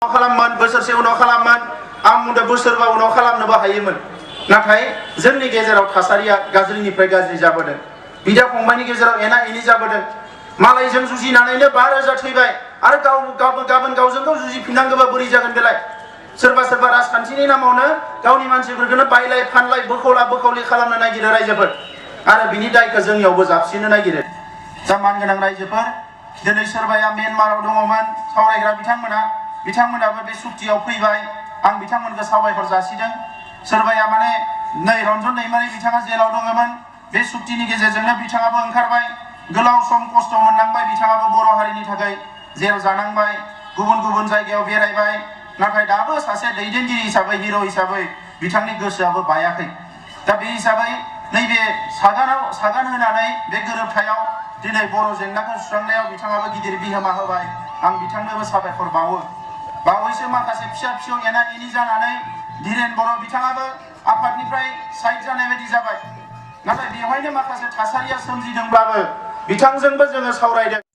खालामोन बोसोरसे उनाव खालामोन आं बुंदों बोसोरबा उनाव खालामनोबो हायोमोन नाथाय जोंनि गेजेराव थासारिया गाज्रिनिफ्राय गाज्रि जाबोदों बिदा फंबायनि गेजेराव एना एनि जाबोदों मालायजों जुजिनानैनो 5,000 थैबाय आरो गाबोन गावजों गाव जुजिफिननांगौबा बोरै जागोन बेलाय सोरबा सोरबा राजखान्थिनि नामावनो गावनि मानसिफोरखौनो बायलाय फानलाय बोखावला बोखावलि खालामनो नागिरो रायजोफोर आरो बिनि दायखौ जोंनियावबो जाबसिननो नागिरो जा मानगोनां रायजोफोर दिनै सोरबाया म्यानमाराव दङमोन सावरायग्रा बिथांमोनाबो बे सुक्तियाव फैबाय आं बिथांमोनखौ साबायखर जासिदों सोरबाया माने नै रन्जन दैमारि बिथाङा जेलाव दङमोन बे सुक्तिनि गेजेरजोंनो बिथाङाबो ओंखारबाय गोलाव सम खस्थ' मोननांबाय बिथाङाबो बर' हारिनि थाखाय जेल जानांबाय गुबुन जायगायाव बेरायबाय नाथाय दाबो सासे दैदेनगिरि हिसाबै हिर' हिसाबै बिथांनि गोसोआबो बायाखै दा बे हिसाबै नैबे सागान होनानै बे गोरोबथायाव दिनै बर' जेंनाखौ सुस्रांनायाव बिथाङाबो गिदिर बिहोमा होबाय आं बिथांनोबो साबायखर बावो बावैसो माखासे फिसा फिसौ एना एनि जानानै धीरेन बर' बिथाङाबो आफादनिफ्राय साइड जानाय बायदि जाबाय नाथाय बेवहायनो माखासे थासारिया सोमजिदोंब्लाबो बिथांजोंबो जोङो सावरायदों।